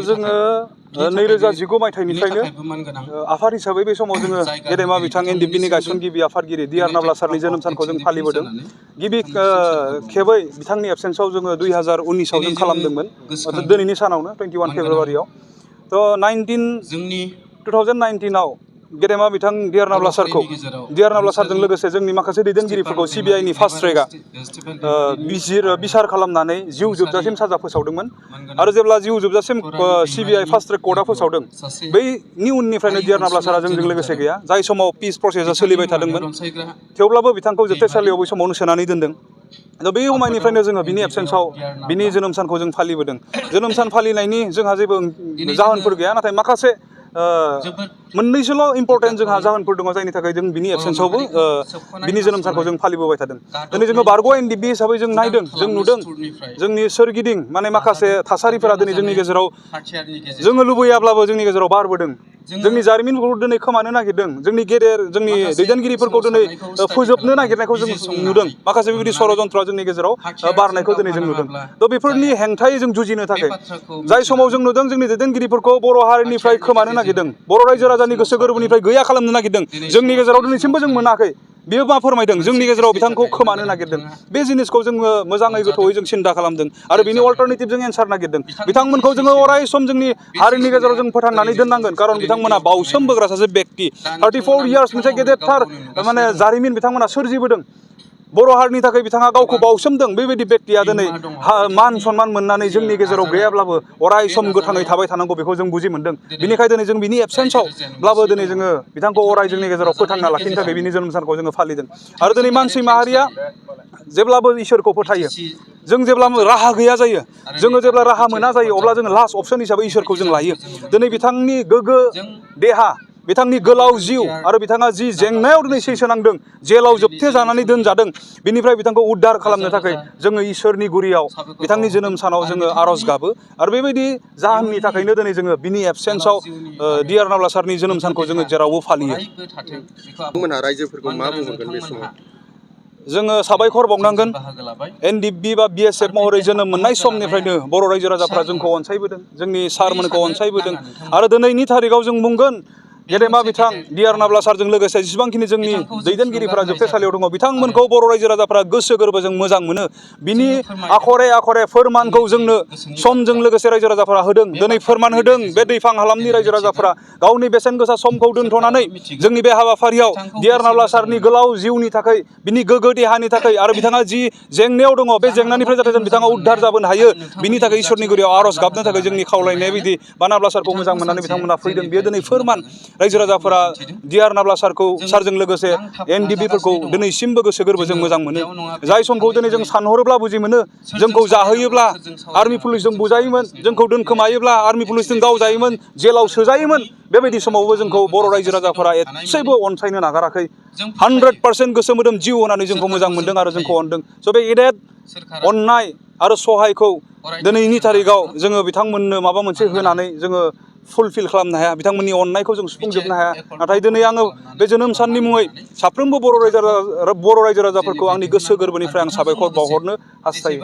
जोङो 2019 मायथाइनिफ्रायनो आफाद हिसाबै बे समाव जोङो गेदेमा बिथां एनडिएफबि गायसनगिरि आफादगिरि डि.आर. नाब्ला सारनि जोनोम सानखौ जों फालिबोदों। गिबि खेबै बिथांनि एबसेन्सआव जोङो 2019आव जों खालामदोंमोन दिनैनि सानावनो 21 फेब्रुवारियाव। थ' 2019आव गेदेमा बिथां डि.आर. नाब्ला सारखौ डि.आर. नाब्ला सारजों लोगोसे जोंनि माखासे दैदेनगिरिफोरखौ सिबिआइनि फार्स्ट ट्रेकआ बिसार खालामनानै जिउ जोबजासिम साजा फोसावदोंमोन आरो जेब्ला जिउ जोबजासिम सिबिआइ फार्स्ट ट्रेक कर्टआ फोसावदों बैनि उननिफ्रायनो डि.आर. नाब्ला सारा जोंजों लोगोसे गैया। जाय समाव पिस प्रसेसआ सोलिबाय थादोंमोन थेवब्लाबो बिथांखौ जोबथेसालियाव बै समावनो सोनानै दोनदों। दा बै समायनिफ्रायनो जोङो बिनि एबसेन्सआव बिनि जोनोम सानखौ जों फालिबोदों। जोनोम सान फालिनायनि जोंहा जेबो जाहोनफोर गैया, नाथाय माखासे मोननैसोल' इम्परटेन्ट जोंहा जाहोनफोर दङ जायनि थाखाय जों बिनि एबसेन्सआवबो बिनि जोनोम सानखौ जों फालिबोबाय थादों। दिनै जोङो बारग' एनडिएफबि हिसाबै जों नायदों, जों नुदों जोंनि सोरगिदिं माने माखासे थासारिफोरा दिनै जोंनि गेजेराव जोङो लुबैयाब्लाबो जोंनि गेजेराव बारबोदों। जोंनि जारिमिनखौ दिनै खोमानो नागिरदों, जोंनि जोंनि दैदेनगिरिफोरखौ दिनै फोजोबनो नागिरनायखौ जों नुदों। माखासे बेबायदि षड़यन्त्रआ जोंनि गेजेराव बारनायखौ दिनै जों नुदों। थ' बेफोरनि हेंथायै जों जुजिनो थाखाय जाय समाव जों नुदों जोंनि दैदेनगिरिफोरखौ बर' हारिनिफ्राय खोमानो नागिरदों, बर' रायजो राजानि गोसो गोरबोनिफ्राय गैया खालामनो नागिरदों, जोंनि गेजेराव दिनैसिमबो जों मोनाखै। बेयो मा फोरमायदों? जोंनि गेजेराव बिथांखौ खोमानो नागिरदों। बे जिनिसखौ जोङो मोजाङै गोथौयै जों सिन्था खालामदों आरो बिनि अल्टारनेटिभ जों एन्सार नागिरदों। बिथांमोनखौ जोङो अराय सम जोंनि हारिनि गेजेराव जों फोथांनानै दोननांगोन, खारन बिथांमोना बावसोम बोग्रा सासे बेक्ति। 34 इयार्स मोनसे गेदेरथार माने जारिमिन बिथांमोना सोरजिबोदों। बर' हारिनि थाखाय बिथाङा गावखौ बावसोमदों। बेबायदि बेक्तिया दिनै मान सन्मान मोननानै जोंनि गेजेराव गैयाब्लाबो अराय सम गोथाङै थाबाय थानांगौ बेखौ जों बुजि मोनदों। बिनिखायनो दिनै जों बिनि एबसेन्सआवब्लाबो दिनै जोङो बिथांखौ अराय जोंनि गेजेराव फोथांना लाखिनो थाखाय बिनि जोनोम सानखौ जोङो फालिदों। आरो दिनै मानसि माहारिया जेब्लाबो इसोरखौ फोथायो। जों जेब्ला राहा गैया जायो, जोङो जेब्ला राहा मोना जायो, अब्ला जोङो लास्ट अपसन हिसाबै इसोरखौ जों लायो। दिनै बिथांनि गोग्गो देहा, बिथांनि गोलाव जिउ आरो बिथाङा जि जेंनायाव दिनै सैसोनांदों, जेलाव जोबथे जानानै दोनजादों, बिनिफ्राय बिथांखौ उद्धार खालामनो थाखाय जोङो इसोरनि गुरियाव बिथांनि जोनोम सानाव जोङो आर'ज गाबो। आरो बेबायदि जाहोननि थाखायनो दिनै जोङो बिनि एबसेन्सआव डि.आर. नाब्ला सारनि जोनोम सानखौ जोङो जेरावबो फालियो। रायजोफोरखौ मा बुंहरगोन बे समाव? जोङो साबायखर बावनांगोन। एनडिएफबि बा बिएसएफ महरै जोनोम मोननाय समनिफ्रायनो बर' रायजो राजाफ्रा जोंखौ अनसायबोदों, जोंनि सारमोनखौ अनसायबोदों। आरो दिनैनि थारिखआव जों बुंगोन गेदेमा बिथां डि.आर. नाब्ला सारजों लोगोसे जेसेबांखिनि जोंनि दैदेनगिरिफोरा जोबथेसालियाव दङ, बिथांमोनखौ बर' रायजो राजाफ्रा गोसो गोरबोजों मोजां मोनो। बिनि आखरे आखरे फोरमानखौ जोंनो समजों लोगोसे रायजो राजाफोरा होदों। दिनै फोरमान होदों बे दैफां हालामनि रायजो राजाफोरा गावनि बेसेन गोसा समखौ दोनथ'नानै जोंनि बे हाबाफारियाव डि.आर. नाब्ला सारनि गोलाव जिउनि थाखाय, बिनि गोग्गो देहानि थाखाय आरो बिथाङा जि जेंनायाव दङ बे जेंनानिफ्राय जाहाथे जों बिथाङा उद्धार जाबोनो हायो, बिनि थाखाय इसोरनि गुरियाव आर'ज गाबनो थाखाय जोंनि खावलायनाय बायदि बा नाब्ला सारखौ मोजां मोननानै बिथांमोना फैदों। बेयो दिनै फोरमान रायजो राजाफोरा डि.आर. नाब्ला सारजों लोगोसे एनडिएफबिफोरखौ दिनैसिमबो गोसो गोरबोजों मोजां मोनो। जाय समखौ दिनै जों सानहरोब्ला बुजि मोनो, जोंखौ जाहोयोब्ला आर्मि पुलिसजों बुजायोमोन, जोंखौ दोनखोमायोब्ला आर्मि पुलिसजों गावजायोमोन, जेलाव सोजायोमोन, बेबायदि समावबो जोंखौ बर' रायजो राजाफोरा एसेबो अनसायनो नागाराखै। 100% गोसो मोदोम जिउ होनानै जोंखौ मोजां मोनदों आरो जोंखौ अनदों। स' बे गेदेर अननाय आरो सहायखौ दिनैनि थारिखआव जोङो बिथांमोननो माबा मोनसे होनानै जोङो फुलफिल खालामनो हाया, बिथांमोननि अननायखौ जों सुफुंजोबनो हाया। नाथाय दिनै आङो बे जोनोम साननि मुङै साफ्रोमबो बर' रायजो राजाफोरखौ आंनि गोसो गोरबोनिफ्राय आं साबायखर बावहरनो हास्थायो।